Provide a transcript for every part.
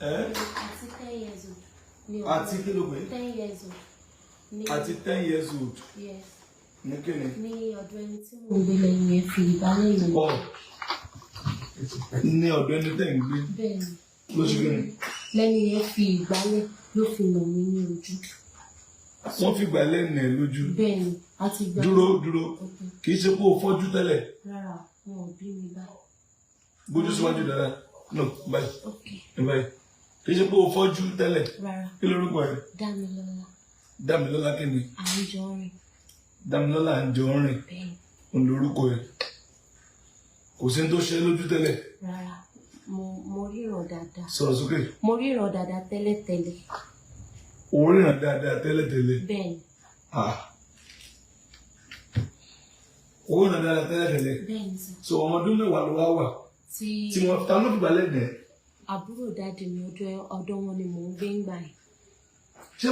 Ẹ Àti 10 years old ní Àti kí ló pè é? 10 years old ní. Àti 10 years old? Yes. Ní kíni? Ní ọ̀dọ̀ ẹni tí mò ń gbé lẹ́yìn yẹn fi ìgbálẹ̀ yẹn. Ọ ní ọ̀dọ̀ ẹni tẹ́ ń gbé? Bẹ́ẹ̀ ni. Ló ṣe kíni? Lẹ́ni yẹn fi ìgbálẹ̀ ló fi nà mí ní ojú. Wọ́n fi gbálẹ̀ nà ẹ́ lójú? Bẹ́ẹ̀ ni, àti ìgbà. Dúró, dúró. Okay. Kì í ṣe pé o fọ́jú tẹ́lẹ̀? Rárá, wọn ò bí mi báyìí. Gbójú síwájú dáadáa. No, báyìí. Okay. Báyìí. Kì í ṣe pé o fọ́jú tẹ́lẹ̀? Rárá. Kí lorúkọ ẹ? Dámilọ́lá. Dámilọ́lá kí ni? Àńjọrìn. Dámilọ́lá Àńjọrìn? Bẹ́ẹ̀ ni. Òun lorúkọ ẹ. Kò sí ní tó ṣe é lójú tẹ́lẹ̀? Rárá, mo ríran dáadáa. Sọ̀rọ̀ sókè. Mo ríran dáadáa tẹ́lẹ̀tẹ́lẹ̀. O ríran dáadáa tẹ́lẹ̀tẹ́lẹ̀? Bẹ́ẹ̀ ni. Ah, o ríran dáadáa tẹ́lẹ̀tẹ́lẹ̀? Bẹ́ẹ̀ ni sir. So ọmọ ọdún mẹ́wàá ló wá wà tí tí wọ́n ta ló fìgbà lẹ́nu ẹ̀? Àbúrò daddy mi, ọ̀dọ̀ wọn ni mò ń gbé ńgbà yẹn. Ṣé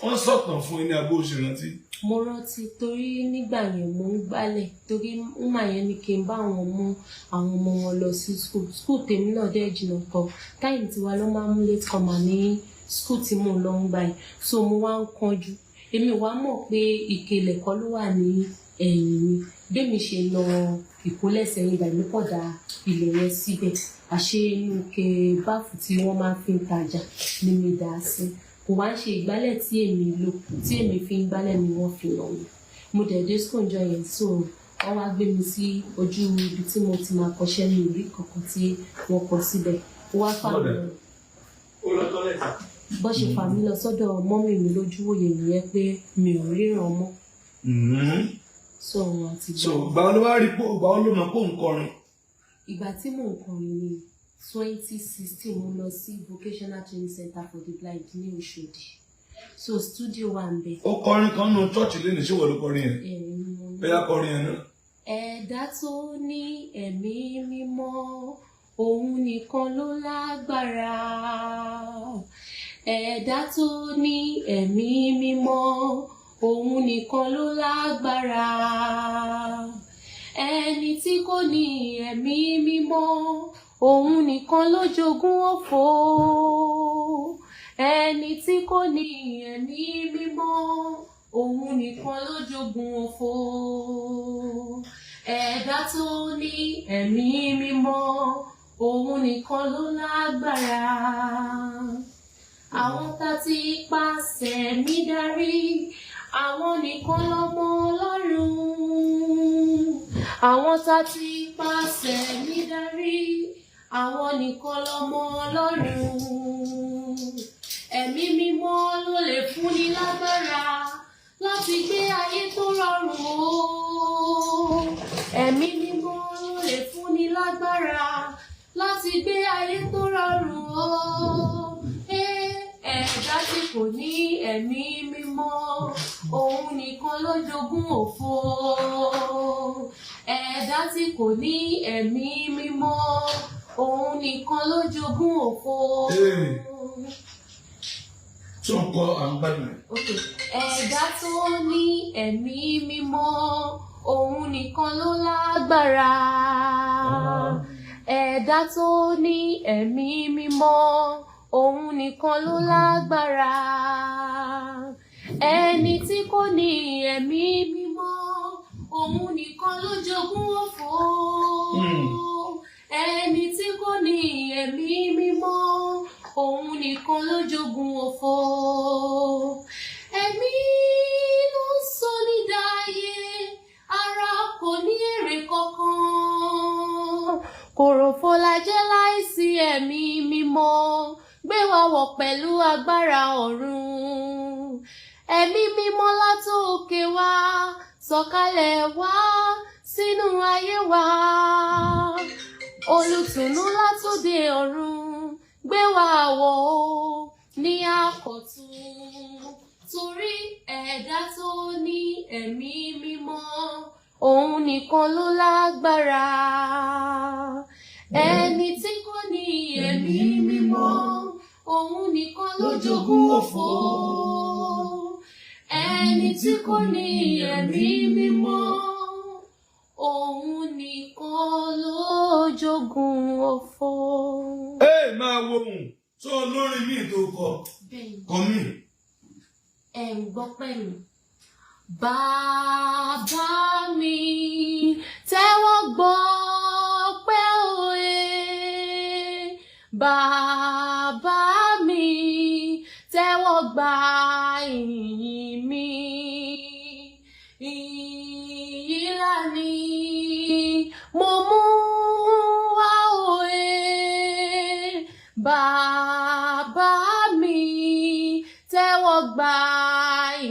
wọ́n sọ̀tàn fún yín ní agbó òṣèrántí? Mo rántí, torí nígbà yẹn mò ń gbálẹ̀, torí woman yẹn ní kí n bá àwọn mú àwọn ọmọ wọn lọ sí school. School tèmi náà dẹ́ jìnnà kan, time tiwa ló máa ń mú late comer ní school tí mò ń lọ ń gbà yẹn. So mo wá ń kánjú, èmi wá mọ̀ pé ìkẹlẹ̀ kan ló wà ní ẹ̀yìn mi. Bẹ́mi ṣe lọ ìkólẹ̀ sẹ́yìn báyìí, mi kọ̀ da ilẹ̀ yẹn síbẹ̀, àṣé inú ike báàfù tí wọ́n máa fi ń tajà ni mi dà á sí. Kò wá ń ṣe ìgbálẹ̀ tí èmi lò, tí èmi fi ń gbálẹ̀ ni wọ́n fi nà mí. Mo dẹ̀ dé school ńjọ́ yẹn, so wọ́n wá gbé mi sí ojú ibi tí mo ti máa kọṣẹ́. Mi ò rí kankan tí wọ́n kọ síbẹ̀. Ó wá fà mí lọ. Ó lọ toilet. Bó ṣe fà mí lọ sọ́dọ̀ mummy mi lójúwòye nìyẹn, pé mi ò ríran mọ́. So àti So gbà wo ló wá rí pé, gbà wo ló mọ̀ pé òun kọrin? Ìgbà tí mò ń kọrin ní 2016, mo lọ sí Vocational Training Center for the Blind ní Òṣòdì, so studio wà ń bẹ̀. Ó kọrin kan nù church lẹ́nu. Ṣé wọ́n ló kọrin yẹn? Ẹ̀rín mo ní. Bẹ́ẹ̀ kọrin yẹn náà. Ẹ̀dá tó ní ẹ̀mí mímọ́, òun nìkan ló lágbára. Ẹ̀dá tó ní ẹ̀mí mímọ́, òun nìkan ló lágbára. Ẹni tí kò ní ẹ̀mí mímọ́, òun nìkan ló jogún òfò. Ẹni tí kò ní ẹ̀mí mímọ́, òun nìkan ló jogún òfò. Ẹ̀dá tó ní ẹ̀mí mímọ́, òun nìkan ló lágbára. Àwọn tá ti pàṣẹ mí darí, àwọn nìkan lọ́mọ Ọlọ́run. Àwọn tá ti pàṣẹ mí darí, àwọn nìkan lọ́mọ Ọlọ́run. Ẹ̀mí mímọ́ ló lè fúnni lágbára láti gbé ayé tó rọrùn o. Ẹ̀mí mímọ́ ló lè fúnni lágbára láti gbé ayé tó rọrùn o. Ẹ̀dá tí kò ní ẹ̀mí mímọ́, òun nìkan ló jogún òfo. Ẹ̀dá tí kò ní ẹ̀mí mímọ́, òun nìkan ló jogún òfo. Tó ń kọ́ à ń gbádùn ẹ̀. Okay. Ẹ̀dá tó ní ẹ̀mí mímọ́, òun nìkan ló lágbára. Ẹ̀dá tó ní ẹ̀mí mímọ́, òun nìkan ló lágbára. Ẹni tí kò ní ẹ̀mí mímọ́, òun nìkan ló jogún òfò. Ẹni tí kò ní ẹ̀mí mímọ́, òun nìkan ló jogún òfò. Ẹ̀mí ló ń sọ ní dáyé, ara kò ní èrè kankan. Kòròfo la jẹ́ láìsí ẹ̀mí mímọ́. Gbé wa wọ̀ pẹ̀lú agbára ọ̀run. Ẹ̀mí mímọ́ látòkè wá, sọ̀kalẹ̀ wá sínú ayé wa. Olùtùnú látòde ọ̀run, gbé wa wọ̀ ó ní àkọ̀tun. Torí ẹ̀dá tó ní ẹ̀mí mímọ́, òun nìkan ló lágbára. Ẹni tí kò ní ẹ̀mí mímọ́, òun nìkan ló jogún òfò. Ẹni tí kò ní ẹ̀mí mímọ́, òun nìkan ló jogún òfò. Ẹ máa wo ohun. Tó olórin míì tó kọ? Bẹ́ẹ̀ ni. Kọ míì. Ẹ̀ ń gbọ́ pẹ̀lú. Bàbá mi, tẹ́wọ́ gbọ́ pẹ́ òye. Bàbá mi, tẹ́wọ́ gba ìyìn mi. Ìyìn ńlá ni mo mú wá òye. Bàbá mi, tẹ́wọ́ gba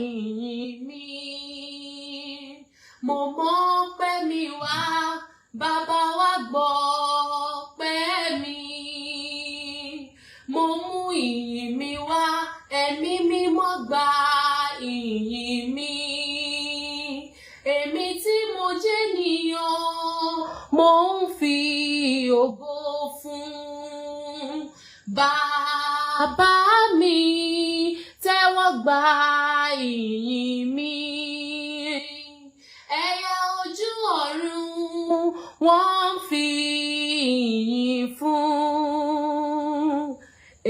ìyìn mi. Mo mọ̀ pé mi wá, bàbá wa gbọ́ pé mi. Mo mú ìyìn mi wá, Ẹ̀mí Mímọ́ gba ìyìn mi. Èmi tí mo jẹ́ nìyàn, mo ń fi ògo fún. Bàbá mi, tẹ́wọ́ gba ìyìn mi. Ẹyẹ ojú ọ̀run, wọ́n ń fi ìyìn fún.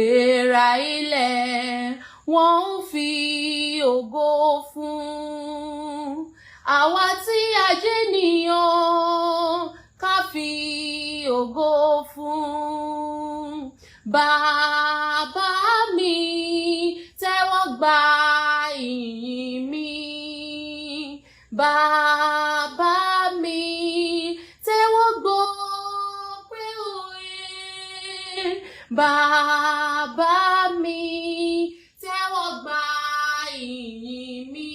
Èèrà ilẹ̀, wọ́n ń fi ògo fún. Àwa tí a jẹ́ nìyàn, ká fi ògo fún. Bàbá mi, tẹ́wọ́ gba ìyìn mi. Bàbá mi, tẹ́wọ́ gbọ́ pé òye. Bàbá mi, tẹ́wọ́ gba ìyìn mi.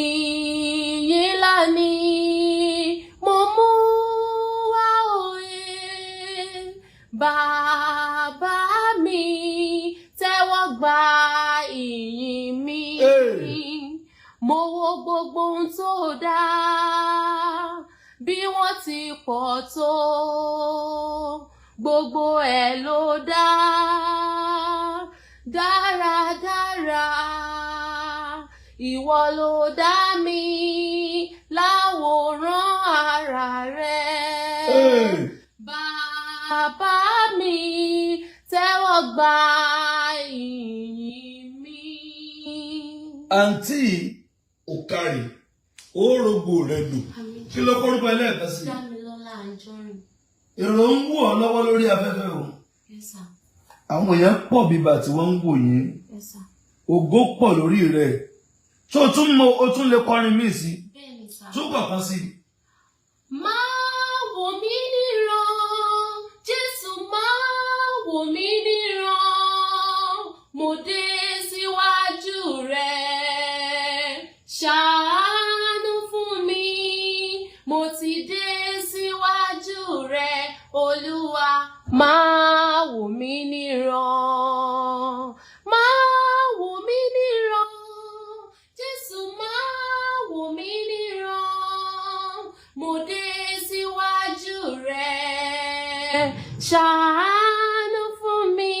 Ìyìn ńlá ni mo mú wá òye. Bàbá mi, tẹ́wọ́ gba ìyìn mi. Hey. Mo wo gbogbo ohun tó dá, bí wọ́n ti pọ̀ tó, gbogbo ẹ̀ ló dá dáradára. Ìwọ ló dá mi láwòrán ara rẹ. Hey. Bàbá mi, tẹ́wọ́ gba ìyìn mi. Àǹtí òkàrè, ó rògbò rẹ lò. Àmín. Kí ló kórúkọ ẹlẹ́ẹ̀kan sí? Dámilọ́lá Anjorin. Èrò ń wò ọ́ lọ́wọ́ lórí afẹ́fẹ́ o. Yes, sir. Àwọn èèyàn pọ̀ bíbà tí wọ́n ń wò yín. Yes, sir. Ògo pọ̀ lórí rẹ̀ tó o tún mọ, o tún lè kọrin míì sí? Bẹ́ẹ̀ni, sir. Tún kọ̀ọ̀kan sí. Máa wò mí níran, Jésù, máa wò mí níran, mo dé síwájú rẹ̀. Ṣàánú fún mi, mo ti dé síwájú rẹ̀, Olúwa, máa wò mí níran. Máa wò mí níran, Jésù, máa wò mí níran, mo dé síwájú rẹ̀. Ṣàánú fún mi,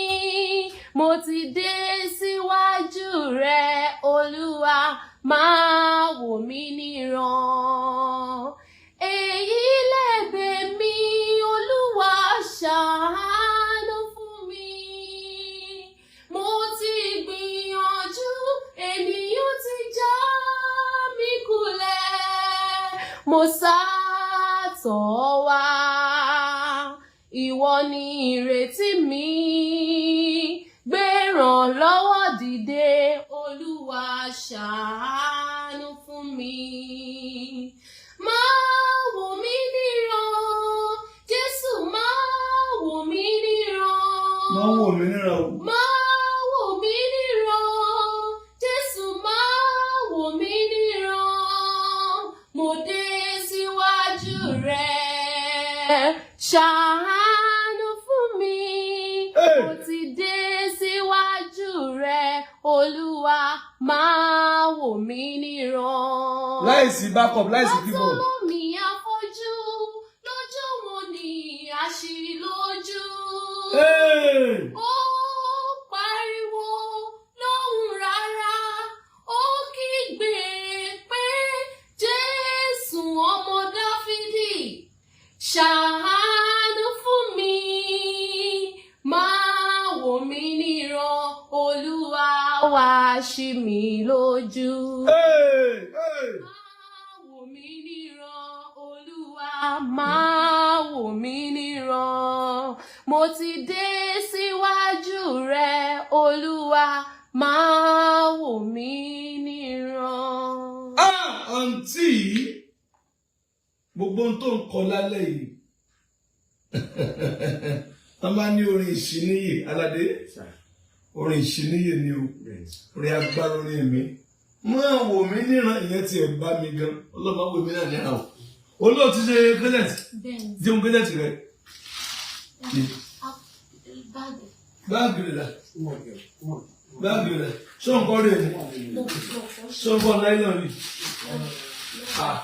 mo ti dé síwájú rẹ̀, Olúwa, máa wò mí níran. Èyí lẹ̀bẹ̀ mi, Olúwa, ṣàánú fún mi. Mo ti gbìyànjú, ènìyàn ti já mi kulẹ̀. Mo sá tọ̀ ọ́ wá, ìwọ ni ìrètí mi. Gbéràn lọ́wọ́ dìde, Olúwa, ṣàánú fún mi. Máa wò mí níran, Jésù, máa wò mí níran. Máa wò mí níran o. Máa wò mí níran, Jésù, máa wò mí níran, mo dé síwájú rẹ̀. Ṣàánú fún mi. Hey! Mo ti dé síwájú rẹ̀, Olúwa, máa wò mí níran. Láìsí backup, láìsí keyboard. Bátólómì afọ́jú lọ́jọ́ wo ni àṣìlójú? Hey! Ó pariwo lóhùn rárá, ó kígbe pé, "Jésù ọmọ Dáfídì, ṣàánú fún mi." Máa Wá ṣí mi lójú. Hey, hey. Máa wò mí níran, Olúwa, máa wò mí níran. Mo ti dé síwájú rẹ, Olúwa, máa wò mí níran. Ah, àǹtí yìí, gbogbo ohun tó ń kọ lálẹ́ yìí, wọ́n bá ní orin ìṣíníyè, Aládé, orin ìṣíníyè ni o, orin agbára, orin ẹ̀mí. Máa wò mí níran, ìyẹn ti ẹ̀ bá mi gan. Ọlọ́mọ wò mí náà níran o. Olóòtú ṣe cassette, Bẹ́ẹ̀ni. jẹun cassette rẹ. Báàgì. Báàgì rẹ dà? Báàgì rẹ ṣọ́nkọ́ rẹ ni? Ṣọ́nkọ́ nylon ni? Ah,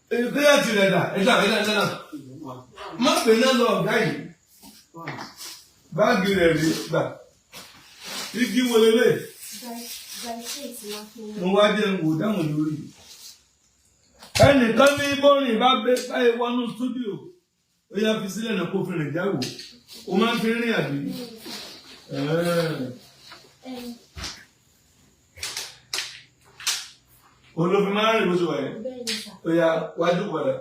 cassette rẹ dà? Ẹ̀dá ẹ̀dá ẹ̀dá, má pè náà lọ. Ọ̀gá yìí, báàgì rẹ rí gbà. Igi wo lélẹ̀? Mo wá jẹ́ ń wò dáhùn lórí. Ẹnìkan ní bọ́rìn bá bẹ báyìí wọnú studio, ó yá, fi sílẹ̀ náà kó fi rìn jáwò. Ó máa ń fi rìn àbí? Ẹ̀hẹ́n. Olófin máa ń rìn bó ṣe wà yẹn. Bẹ́ẹ̀ni sà. Ó yá, wájú padà.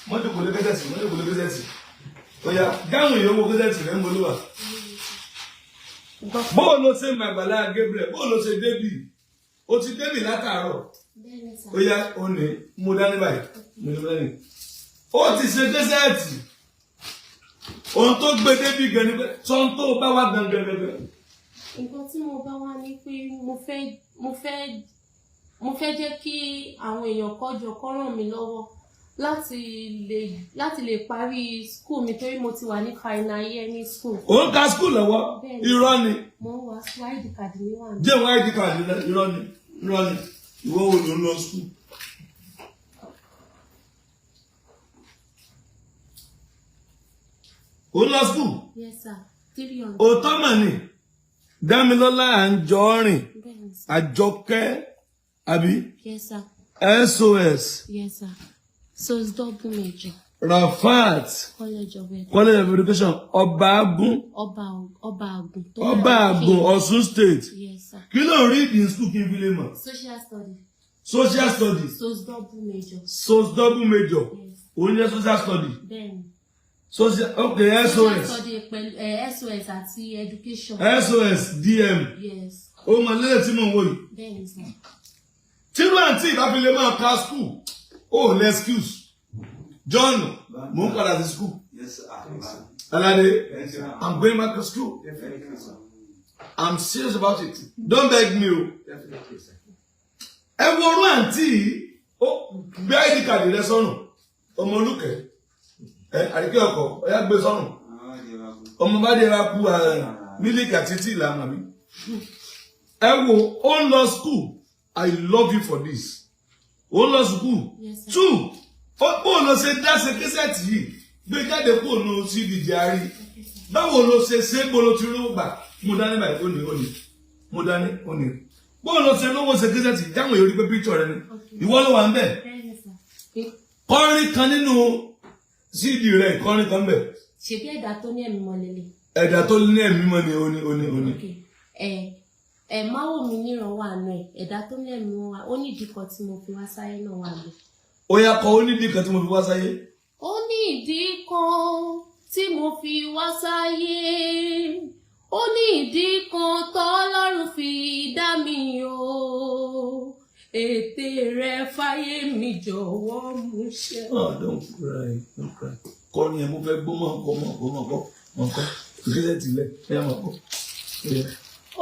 Mọ́tò kò lé cassette, mọ́tò kò lé cassette. Ó yá, dáhùn ìyówó cassette rẹ̀ ń bolúwà. Bóò ló ṣe màgbàlá Gabriel? Bóò ló ṣe débì? Ó ti débì látàárọ̀. Bẹ́ẹ̀ni sà. Ó yá, ó ní mú dání báyìí, mú dání. Ó ti ṣe cassette. Ohun tó gbé débì gan ni pé sọ́n tó bá wá gangan gangan. Nǹkan tí mo bá wá ní pé mo fẹ́ jẹ́ kí àwọn èèyàn kọ́jọ kọ́ ràn mí lọ́wọ́ láti lè parí school mi, torí mo ti wà ní final year ní school. Ó ń ka school lọ́wọ́? Bẹ́ẹ̀ni. Irọ́ ni. Mo ń wá school, ID card mi wà ní. Jẹun ID card rẹ. Irọ́ ni, irọ́ ni. Ìwọ wo ló ń lọ school? Ó ń lọ school? Yes sir, 300. Òótọ́ mà ní Dámilọ́lá Àǹjọ́rìn. Bẹ́ẹ̀ni sir. Àjọkẹ́ àbí? Yes sir. SOS. Yes sir, so it's double major. Rafat. College of Ed. College of Education, Ọba Agun. Ọba Àgùn tó wà Ọba ní Àgùn, Ọ̀ṣun State. Yes sir. Kí ló ń read in school, kí n fi lè mọ̀? Social studies. Social studies. So it's double major. So double major. Yes. Òun jẹ́ social study. Bẹ́ẹ̀ni. Social, okay. Social SOS. Study pẹ̀lú SOS àti education. SOS DM. Yes. Ó mọ lẹ́lẹ̀ tí mò ń wò yìí. Bẹ́ẹ̀ni sir. Tírú àǹtí ìbáfilẹ̀ máa ka school, ó lè excuse. John, mò ń padà sí school. Yes, sir. Alade. Yes, sir. I'm going back to school. Definitely, sir. I'm serious about it. Don't beg me o. Definitely, sir. Ẹ wo orú àǹtí yìí, ó gbé ID card rẹ sọ́rùn. Ọmọ olùkẹ́ ẹ àríkẹ́ ọkọ̀, ọ̀yá gbé sọ́rùn. Ọmọ bá dé ra kú mílíkì àti tíì làmà mi. Ẹ wo, ó ń lọ school. I love you for this. Ó ń lọ school. Yes, sir. Two, ó bó ló ṣe dá ṣe cassette yìí, gbé jáde kúrò ní CD jarí? Báwo ló ṣe ṣe? Bó ló ti rówó gbà? Mo dání báyìí, ó ní, ó ní mo dání, ó ní bó ló ṣe lówó ṣe cassette? Jáwọn èèyàn rí pé picture rẹ ni, ìwọ ló wà ń bẹ̀. Bẹ́ẹ̀ni sir. Kọrin kan nínú CD rẹ, kọrin kan bẹ̀. Ṣebí ẹ̀dá tó ní ẹ̀mí mọ́ lélẹ̀. Ẹ̀dá tó ní ẹ̀mí mọ́ ni, ó ní, ó ní, ó ní. Okay. Ẹ ẹ má wò mí níran wà nù ẹ, ẹ̀dá tó ní ẹ̀mí wà, ó ní ìdí kan tí mo fi wá sáyé náà wà lọ. Ó yá, kọ ó nídìí kan tí mo fi wá sáyé. Ó ní ìdí kan tí mo fi wá sáyé, ó ní ìdí kan tọ́lọ́run fi dá mi o. Ète rẹ fáyé mi, jọ̀wọ́ mú ṣẹ. Oh, don't cry, don't cry. Kọrin yẹn, mo fẹ́ gbọ́. Mọ́ kọ́, mọ́ kọ́, mọ́ kọ́, mọ́ kọ́ ìgbésẹ̀ tìlẹ̀ ẹ mọ́ kọ́.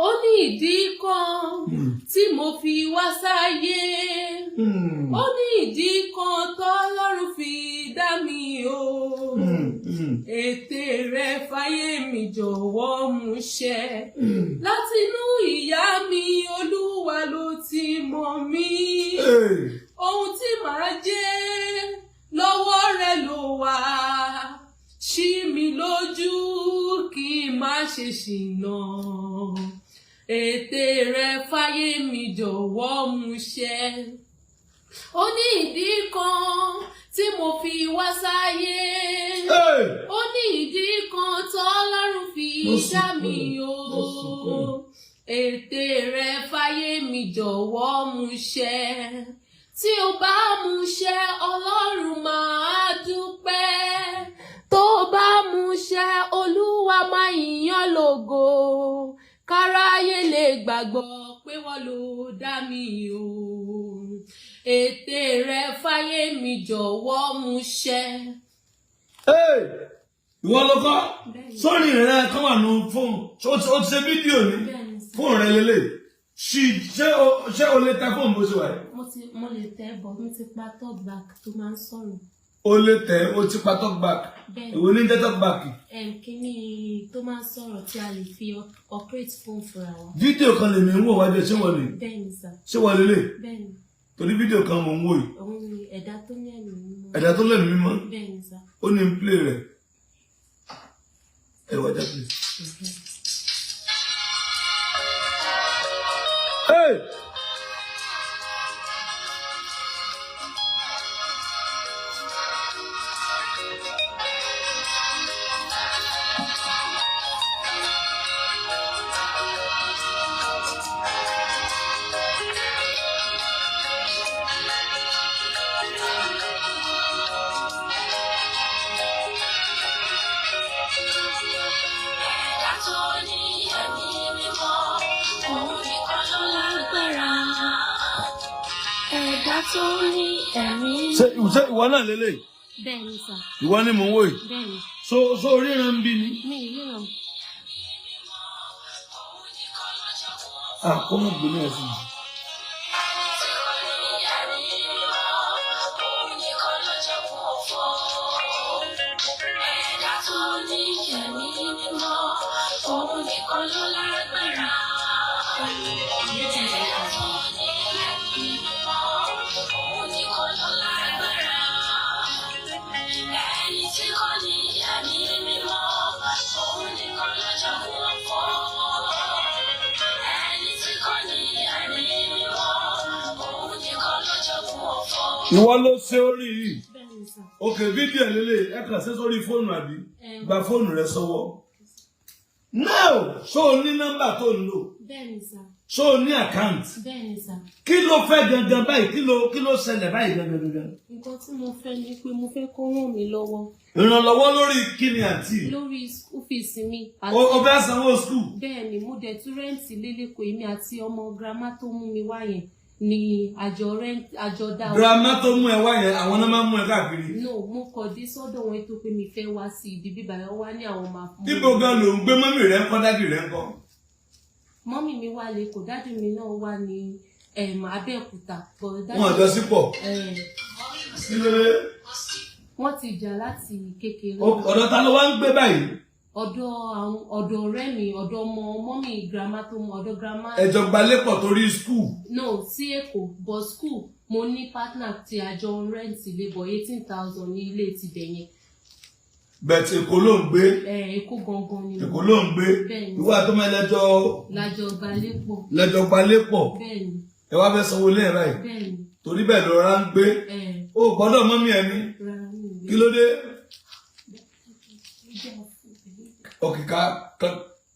Ó ní ìdí kan tí mo fi wá sáyé, ó ní ìdí kan tọ́lọ́run fi dá mi o. Ète rẹ fáyé mi, jọ̀wọ́ mú ṣẹ. Látinú ìyá mi, Olúwa ló ti mọ̀ mí. Ohun tí màá jẹ́ lọ́wọ́ rẹ ló wà. Ṣí mi lójú kí n má ṣe ṣìnà. Ète rẹ fáyé mi, jọ̀wọ́ mú ṣẹ. Ó ní ìdí kan tí mo fi wá sáyé, ó ní ìdí kan tọ́lọ́run fi Mo dá mi o. Má sunkún. Ète rẹ fáyé mi, jọ̀wọ́ mú ṣẹ. Tí o bá mú ṣẹ, Ọlọ́run, máa dúpẹ́. Tó bá mú ṣẹ, Olúwa, máa yìn lógo, káráyé lè gbàgbọ́ pé wọ́n ló dá mi o. Ète rẹ fáyé mi, jọ̀wọ́ mú ṣẹ. Hey! Ìwọ ló kọ́ Bẹ́ẹ̀ni. sórí rẹ kọ́ wà nù fóònù. Ṣé o ti ṣe fídíò ni? Bẹ́ẹ̀ni sir. Fóònù rẹ lélẹ̀ ṣì. Ṣé o lè tẹ fóònù bó ṣe wà yìí? Mo lè tẹ bọ, mo ti pa talk back tó máa ń sọ̀rọ̀. O lè tẹ, o ti pa talk back? Bẹ́ẹ̀ni. Èwo ní jẹ́ talk back? Kíní tó máa ń sọ̀rọ̀ tí a lè fi operate phone fúnra wa. Fídíò kan lèmi ń wò wájú ẹ. Ṣé wọ́n lè Bẹ́ẹ̀ni sir. Ṣé wọ́n lélẹ̀? Bẹ́ẹ̀ni. Torí fídíò kan mò ń wò yìí. Òun ni ẹ̀dá tó ní ẹ̀mí mímọ́. Ẹ̀dá tó lẹ́nu mímọ́. Bẹ́ẹ̀ni sir. Ó ní n play rẹ̀. Ẹ wájà, please. Hey! Ẹ̀dá tó ní ẹ̀mí mímọ́, òun nìkan ló lágbára. Ẹ̀dá tó ní ẹ̀mí. Ṣé ìwọ náà lélẹ̀? Bẹ́ẹ̀ni sir. Ìwọ ni mò ń wò yìí? Bẹ́ẹ̀ni. So ríran ń bí ni? Mi ì ríran. Ah, kó mọ̀ gbé náà sí i. Ẹni tí kò ní ẹ̀mí mímọ́, òun nìkan ló jogún òfò. Ẹ̀dá tó ní ẹ̀mí mímọ́, òun nìkan ló lágbára. Ẹ̀dá tó ní ẹ̀mí mímọ́, òun nìkan ló lágbára. Ẹni tí kò ní ẹ̀mí mímọ́, òun nìkan ló jogún òfò. Ẹni tí kò ní ẹ̀mí mímọ́, òun nìkan ló jogún òfò. Ìwọ ló ṣe orí yìí? Bẹ́ẹ̀ni sir. Ok, fídíò lélẹ̀, ẹ kàn sí sórí fóònù àbí? Gba fóònù rẹ sọ́wọ́ now. Ṣó o ní nọ́mbà tó ń lò? Bẹ́ẹ̀ni sir. Ṣó o ní account? Bẹ́ẹ̀ni sir. Kí ló fẹ́ gangan báyìí? Kí ló ṣẹlẹ̀ báyìí gangan gangan? Nǹkan tí mo fẹ́ ni pé mo fẹ́ kó ràn mí lọ́wọ́. Ìrànlọ́wọ́ lórí kí ni, àǹtí? Lórí school fees mi. O fẹ́ sanwó school? Bẹ́ẹ̀ni, mo dẹ̀ tún rent lélẹ́kọ̀ọ́. Èmi àti ọmọ grandma tó mú mi wá yẹn ni àjọ rent, àjọ dá owó. Grandma tó mú ẹ wá yẹn, àwọn náà máa ń mú ẹ káàkiri? No, mo kọ̀ dé sọ́dọ̀ wọn tó pé mi fẹ́ wá sí ibi bíbá yẹn, wá ní àwọn máa fún mi. Ibo gan ló ń gbé? Mummy rẹ ń kọ́? Daddy rẹ ń kọ́? Mummy mi wà lẹ́kọ̀ọ́, daddy mi náà wà ní Abẹ́òkúta. But daddy- Wọn àjọ sípò? Kí ló dé? Wọ́n ti jà láti kékeré. Ọ̀dọ̀ ta ló wá ń gbé báyìí? Ọ̀dọ̀ àwọn ọ̀dọ̀ ọ̀rẹ́ mi, ọ̀dọ̀ ọmọ mummy grandma tó mú, ọ̀dọ̀ grandma. Ẹjọ gbalépọ̀ torí school? No, sí Èkó, but school, mo ní partner tí a jọ ń rent ilé, but 18,000 ní ilé ti bẹ̀ yẹn. But Èkó ló ń gbé? Èkó gangan ni. Èkó ló ń gbé? Bẹ́ẹ̀ni. Ìwọ àtọmọ ẹlẹjọ Lájọ gbalépọ̀. Lẹjọ gbalépọ̀? Bẹ́ẹ̀ni. Ẹ wá fẹ́ sanwó ilé ẹ báyìí? Bẹ́ẹ̀ni. Torí bẹ́ẹ̀ ló rà ń gbé? Ó gbọ́dọ̀ mummy ẹ ní? Rárá, mi ò lè. Kí ló dé? Òkè,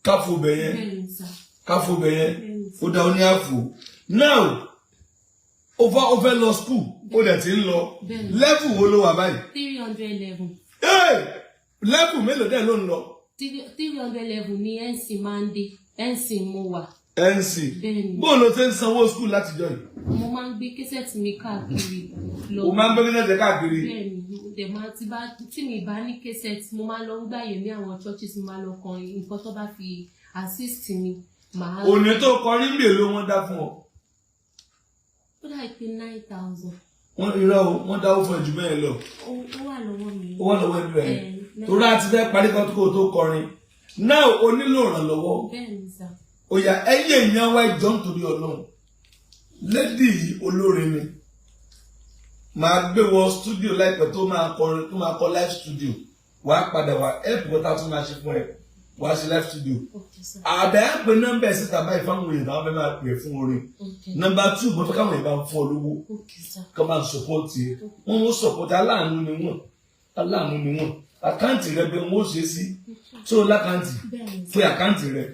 ká fò bẹ̀ yẹn. Bẹ́ẹ̀ni sir. Ká fò bẹ̀ yẹn. Bẹ́ẹ̀ni sir. Ó dá, ó ní àfò now. Ó fẹ́ lọ school, ó dẹ̀ ti ń lọ. Bẹ́ẹ̀ni. Level wo ló wà báyìí? 300 level. Hey! Level mélòó dẹ̀ ló ń lọ? 300 level ní NC máa ń dé. NC mo wà. NC? Bẹ́ẹ̀ni. Bóun ló ṣe ń sanwó school látijọ́ yìí? Mo máa ń gbé cassette mi káàkiri lọ. O máa ń gbé cassette káàkiri? Bẹ́ẹ̀ni, mo dẹ̀ máa ti bá tí mi bá ní cassette, mo máa lọ ń gbàyè ní àwọn churches, mo máa lọ kọrin. Nǹkan tó bá fi assist mi, màá. Òní tó kọrin, mélòó wọn dá fún ọ? Ó dà pé 9,000. Wọ́n irọ́ o, wọ́n dáwó fún ẹ jù bẹ́ẹ̀ lọ. Ó wà lọ́wọ́ mi. Ó wà lọ́wọ́ ẹbí rẹ̀? Ẹ̀. Torí a ti fẹ́ parí kan kó o tó kọrin náà, o nílò ìrànlọ́wọ́. Bẹ́ẹ̀ni sir. Ó yá, ẹ̀yin èèyàn wa, ìjọ, nítorí Ọlọ́run, lady yìí olórin ni. Máa gbé wọ studio láìpẹ́, tó máa kọrin, tó máa kọ live studio. Wàá padà wá help kó tá tún máa ṣe fún ẹ, wàá ṣe live studio. Okay sir. Àbẹ̀ á pe nọ́mbà ẹ̀ síta báyìí fáwọn èèyàn táwọn fẹ́ máa pè é fún orin. Number two, mo fẹ́ káwọn èèyàn bá ń fún ọ lówó, kọ́ máa support ẹ. Wọ́n ń support, aláàánú ni wọ́n, aláàánú ni wọ́n. Account rẹ pé n ó ṣe sí tó l'account. Bẹ́ẹ̀ni. Pé account rẹ.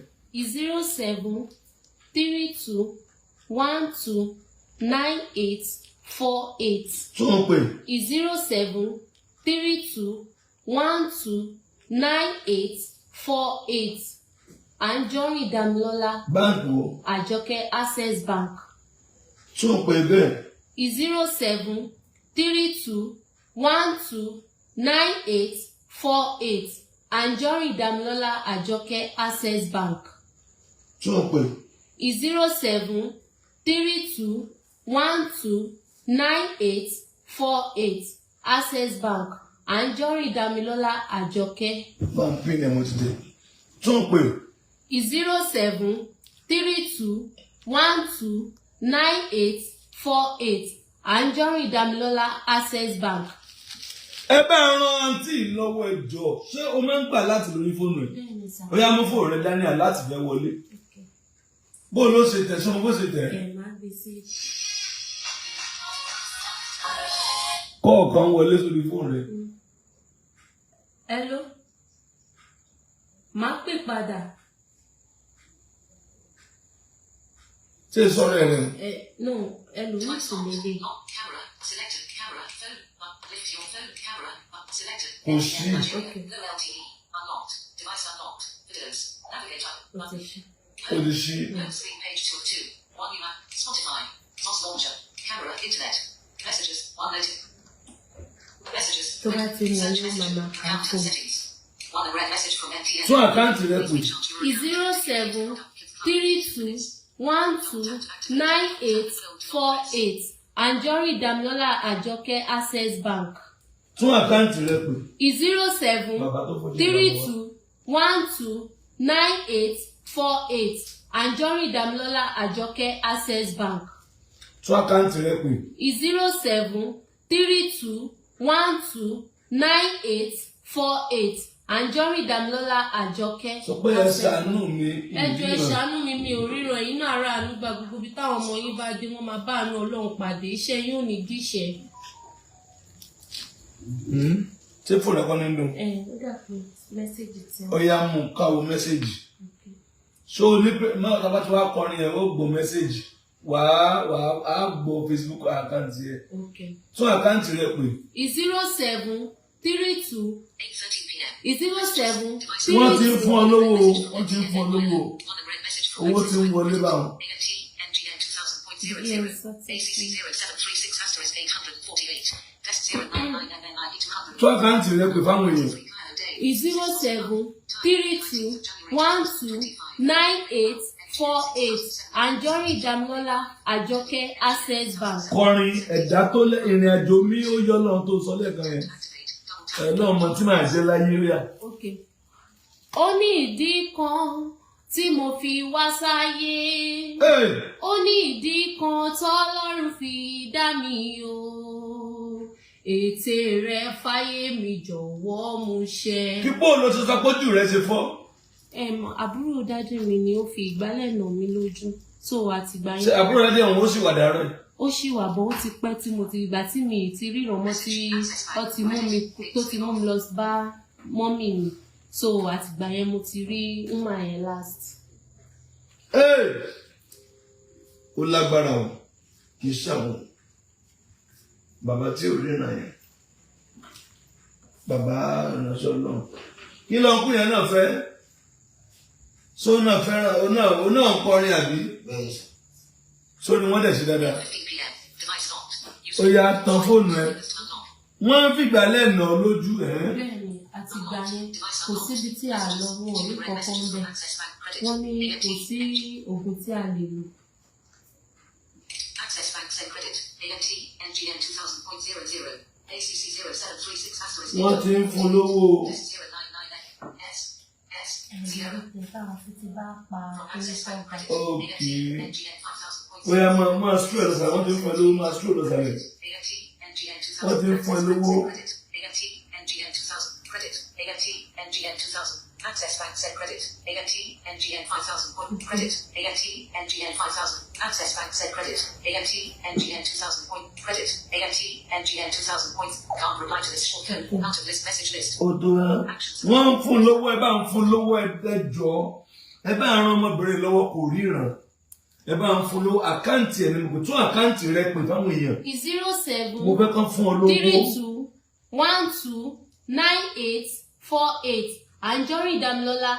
0732129848. Tó ń pè. 0732129848. Anjorin Damilola. Báńkì wo? Àjọkẹ́, Access Bank. Tó ń pè bẹ́ẹ̀. 0732129848. Anjorin Damilola Àjọkẹ́, Access Bank. Tó ń pè. 0732129848, Access Bank, Anjorin Damilola Àjọkẹ́. Bá ń pín ẹ̀, mo ti dé. Tó ń pè. 0732129848, Anjorin Damilola, Access Bank. Ẹ bá ran àǹtí lọ́wọ́, ẹ jọ̀ọ́. Ṣé o máa ń gbà láti lórí fóònù ẹ̀? Bẹ́ẹ̀ni sà. Ó yá, mú fóònù rẹ dání láti fẹ́ wọlé. Bó ló ṣe tẹ̀ sọ́mọ bó ṣe tẹ̀? Ẹ máa gbé sí. Kọ́ọ̀kan wọlé sórí fóònù rẹ. Hello, máa pè padà. Ṣé sọ̀rọ̀ ẹ̀ rẹ̀? Ẹ no, ẹlòmíì sì lélẹ̀. Lock camera. Selected camera. Phone. Up. Lift your phone camera. Up. Selected. Kò sí. Okay. Low LTE. Unlocked. Device unlocked. Videos. Navigate up. Ó ti ṣe. Ó ti ṣí. Home screen page 2 of 2. One new app. Spotify. Moz Launcher. Camera. Internet. Messages. One notif. Messages. Tó bá ti wọlé, Search message. màmá kà á Account fún un. settings. One unread message from MTN. Tún account rẹ pè. 0732129848, Anjorin Damilola Àjọkẹ́, Access Bank. Tún account rẹ pè. 07 Bàbá tó fojú three ìgbà wá. 2129848, Anjorin Damilola Àjọkẹ́, Access Bank. Tún account rẹ pè. 0732129848, Anjorin Damilola Àjọkẹ́. Sọ pé ẹ ṣàánú mi. Ẹ jọ̀ọ́, ẹ Ìríran. ṣàánú mi, mi ò ríran. Ẹ̀yin náà ará àánú gba. Gbogbo ibi táwọn ọmọ yín bá dé, wọ́n máa bá àánú Ọlọ́run pàdé. Iṣẹ́ yín ò ní díṣẹ́. Ṣé fóònù ẹ̀kọ́ ní dùn? Ẹ ó dà pé message tí Ó yá, mú káwo message. Ṣó o ní pé máa tá a bá ti wá kọrin ẹ̀, ó gbọ́ message, wàá á gbọ́ Facebook account yẹ. Ok. Tún account rẹ pè. 0732 8:13 p.m. 07 Wọ́n ti three ń two fún ọ lówó o, wọ́n ti ń fún ọ lówó o. One unread message from Owó ti ń wọlé báwọn. ANT NGN 2000.00. Yes, that's it. ACC 0736 *848. Test 09999 Tún account rẹ pè fáwọn èèyàn. 0732129848, Anjorin Damilola Àjọkẹ́, Access Bank. Kọrin ẹ̀dá tó lẹ́ ìrìn àjò mi ó yọ lọ́run tó sọ lẹ́ẹ̀kan yẹn. Ẹ̀ náà mọ tí màá jẹ́ láyé rí à. Okay. Ó ní ìdí kan tí mo fi wá sáyé. Hey! Ó ní ìdí kan tọ́lọ́run fi dá mi o. Ète rẹ̀ fáyé mi, jọ̀wọ́ mú ṣẹ. Kí bóun ló ṣe sọ pójú rẹ ṣe fọ́? Àbúrò dájú mi ni ó fi ìgbálẹ̀ nà mí lójú tó, àtìgbà Ṣé yẹn. àbúrò rẹ dé òun ó sì wà dàrọ ẹ̀? Ó ṣì wà bọ́, ó ti pẹ́ tí mo ti ìgbà tí mi ì ti ríran mọ́, tí ó ti mú mi, tó ti mú mi lọ bá mummy mi, so àtìgbà yẹn mo ti rí woman yẹn last. Hey! Ó lágbára o, kì í ṣàwọn bàbá tí ò ríran yẹn, bàbá ìránṣẹ́ Ọlọ́run. Kí ló ń kú yẹn náà fẹ́ só náà fẹ́ràn òun náà ń kọrin àbí? Bẹ́ẹ̀ sà. Sórí wọ́n dẹ̀ sí dáadáa. 15 p.m. Device locked. Ó yá, tan fóònù ẹ. Wọ́n ń fìgbà lẹ́nà lójú ẹ̀. Bẹ́ẹ̀ni, àtìgbà yẹn kò síbi tí a lọ, wọn ò rí kankan bẹ́ẹ̀. Wọ́n ní kò sí oògùn tí a lè lò. Access Bank send credit. ANT NGN 2000.00. ACC 0736 asterisk. Wọ́n ti ń fún lówó o. S 099 S S 0. Táwọn fi ti bá pa From Access Bank credit. Okay. ANT NGN 5000.00. Bóyá máa scroll lọ sàlẹ̀, wọ́n ti ń fún ẹ lówó, máa scroll lọ sàlẹ̀. ANT NGN 2000. Wọ́n ti ń fún ẹ lówó. Credit. ANT NGN 2000. Credit. ANT ANT NGN 2000. Access Bank send credit. ANT NGN 5000. Point. Credit. ANT NGN 5000. Access Bank send credit. ANT NGN 2000. Point. Credit. ANT NGN 2000. Point. Can't reply to this short code. Out of list message list. Ó tó rán. Actions. Wọ́n ń fún lówó. Ẹ bá ń fún lówó. Ẹ jọ, ẹ bá ń ran ọmọbìnrin lọ́wọ́, kò ríran. Ẹ bá ń fún lówó. Account ẹ̀ nínú kò tún account rẹ pè fáwọn èèyàn. Zero seven Mo fẹ́ kán fún ọ lówó. 32129848. Anjorin Damilola.